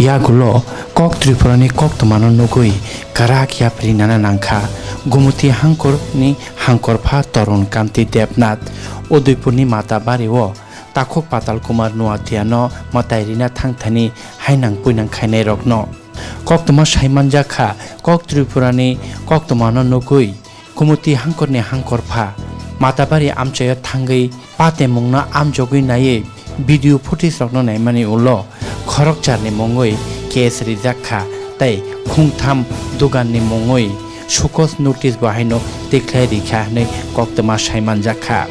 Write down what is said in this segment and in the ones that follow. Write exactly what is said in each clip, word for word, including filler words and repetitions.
Yagulo Kok Tripurani koktwmano nugwi kwrak yapri nana nangkha Gumuti hangkorni hangkorpha Torun Kanti Debnath, Udaipurni Matabari-o takhuk Patal Kumar Nuatiano mwtai rina thangthani hainang puinang khainairokno. Koktwma saimanjak kha, Kok Tripurani koktwmano nugwi Kumuti hangkorni hangkorpha Matabari amchaio thangwi patemungno amjogwi naiwi video footage-rokno naimani ulo khorokcharni mungwi case rijak kha tei khungtham duganni mungwi sukos notice bo haino tikhlai rikha hwnwi koktwma saimanjak kha.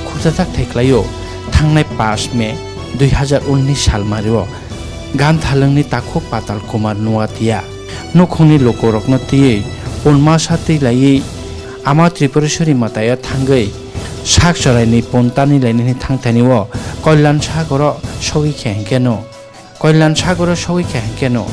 Khurchajak thaiklaio, thangnai pash May dui hazar unnish salmario Ganthalwngni takhuk Patal Kumar Nuatia nukhungni lukurokno twiwi punmasa twi laiwi ama Tripureshwari mwtaio thangwi sak choraini pun tani lainani thangthani o Kalyan Sagoro sogwi khe hwnkhe no. Kalyan Sagoro sogwi khe hwnkhe no.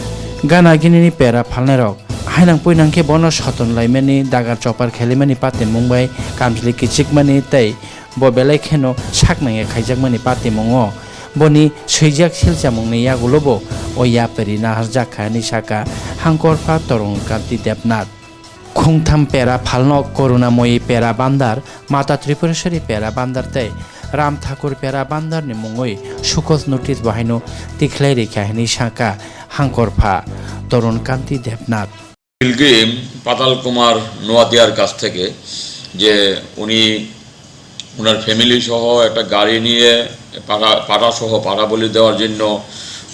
Gana ginini pera phalnairok hainang puinang khe bono soton laimani, dagar chopar khelaimani patimung bai kamchwlwi kichikmani tei bo belai kheno sak nangya khaijakmani patimungo boni swijak silchamungni yagulobo o yapri naharjak kha hwnwi sakha hangkorpha Torun Kanti Debnath. Khungtham pera phalno Karunamoyi pera bandar, Mata Tripureshwari pera bandar tei Ram Thakur pera bandarni mungwi sukos notice bo haino tikhlai rikha hwnwi sakha hangkorpha Torun Kanti Debnath. Pilgrim পাতাল কুমার নোয়াতিয়ার কাছ থেকে, যে উনি ওনার ফ্যামিলি সহ একটা গাড়ি নিয়ে পাঠা, পাঠা সহ পাঠা বলি দেওয়ার জন্য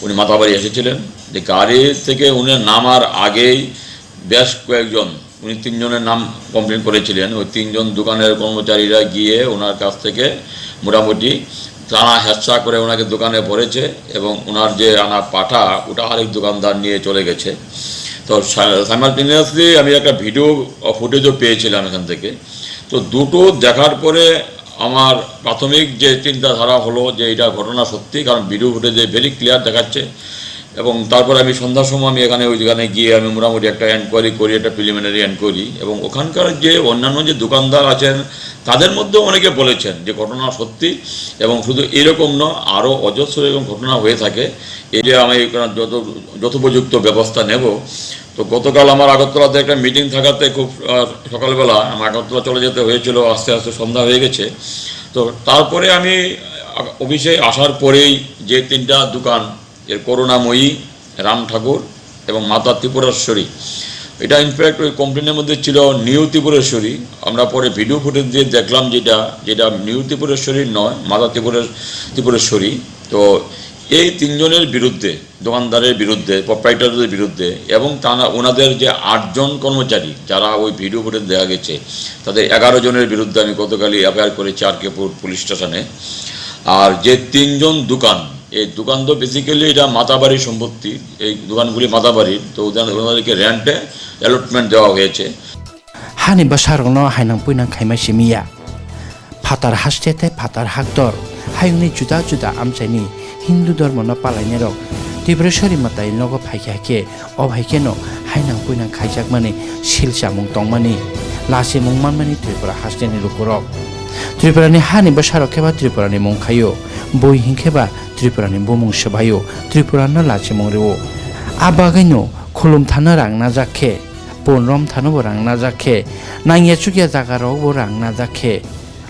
উনি মাতাবাড়ি এসেছিলেন। যে গাড়ি থেকে উনি নামার আগেই বেশ কয়েকজন, উনি তিনজনের নাম কমপ্লেন করেছিলেন, ওই তিনজন দোকানের কর্মচারীরা গিয়ে ওনার কাছ থেকে মোটামুটি টানা হেঁচড়া করে ওনাকে দোকানে ভরেছে এবং ওনার যে আনা পাঠা, ওটা আরেক দোকানদার নিয়ে চলে গেছে। তো সা-, সাইমালটেনিয়াসলি আমি একটা ভিডিও ফুটেজও পেয়েছিলাম এখান থেকে। তো দুটো দেখার পরে আমার প্রাথমিক যে চিন্তাধারা হলো যে এটা ঘটনা সত্যি, কারণ ভিডিও ফুটেজে ভেরি ক্লিয়ার দেখাচ্ছে। এবং তারপরে আমি সন্ধ্যার সময় আমি এখানে, ওই যেখানে গিয়ে আমি মোটামুটি একটা এনকোয়ারি করি, একটা প্রিলিমিনারি এনকোয়ারি। এবং ওখানকার যে অন্যান্য যে দোকানদার আছেন, তাদের মধ্যে অনেকে বলেছেন যে ঘটনা সত্যি। এবং শুধু এরকম নয়, আরও অজস্র এরকম ঘটনা হয়ে থাকে। এই যে আমি এখানে যত, যথোপযুক্ত ব্যবস্থা নেব। তো গতকাল আমার আগরতলাতে একটা মিটিং থাকাতে খুব, আহ, সকালবেলা আমার আগরতলা চলে যেতে হয়েছিল, আস্তে আস্তে সন্ধ্যা হয়ে গেছে। তো তারপরে আমি, আহ, অফিসে আসার পরেই যে তিনটা দোকান, এর করুণাময়ী, রাম ঠাকুর এবং মাতা ত্রিপুরেশ্বরী, এটা ইনফ্যাক্ট ওই কমপ্লেনের মধ্যে ছিল নিউ ত্রিপুরেশ্বরী। আমরা পরে ভিডিও ফুটেজ দিয়ে দেখলাম যেটা, যেটা নিউ ত্রিপুরেশ্বরী নয়, মাতা ত্রিপুরেশ-, ত্রিপুরেশ্বরী। তো এই তিনজনের বিরুদ্ধে, দোকানদারের বিরুদ্ধে, প্রোপ্রাইটরদের বিরুদ্ধে এবং তারা, ওনাদের যে আটজন কর্মচারী যারা ওই ভিডিও ফুটেজ দেখা গেছে, তাদের এগারো জনের বিরুদ্ধে আমি গতকালই এফআইআর করেছি আরকেপুর পুলিশ স্টেশনে। আর যে তিনজন দোকান, এই দোকান তো বেসিক্যালি এটা মাতাবাড়ির সম্পত্তি, এই দোকানগুলি মাতাবাড়ির, তো ওদের, ওনাদেরকে রেন্টে অ্যালটমেন্ট দেওয়া হয়েছে। Hani bwsarokno hainang puinang khaima simi ya. Phatar haste tei phatar haktor, hayungni juda juda amchaini Hindu dhormono palainairok Tipraswari mwtai nogo phaikha khe, o hai kheno hainang puinang khaijakmani silchamung tongmani, lachimung manmani Tripura hasteni lukurok. Tripurani hani bwsarok khe ba Tripurani mung khaio, bui hinkhe ba Tripurani bumung swbaio, Tripurano lachimung rio. A bagwino khulum thano rang najak khe, pon rom thano bo rang najak khe, nangya chukya jaga rok bo rang najak khe,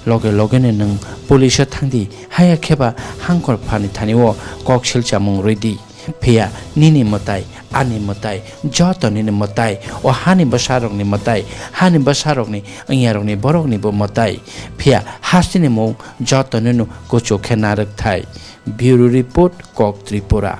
loge loge no nwng police o thangdi, haya khe ba hangkor phani thani o kok silchamung rwidi. Phiya nini mwtai, ani mwtai, joto nini mwtai, o hani bwsarokni mwtai, hani bwsarokni, wngyarokni, borokni bo mwtai. Phiya hasteni mung joto nino kuchuk khe narwk thai. Bureau Report, Kok Tripura.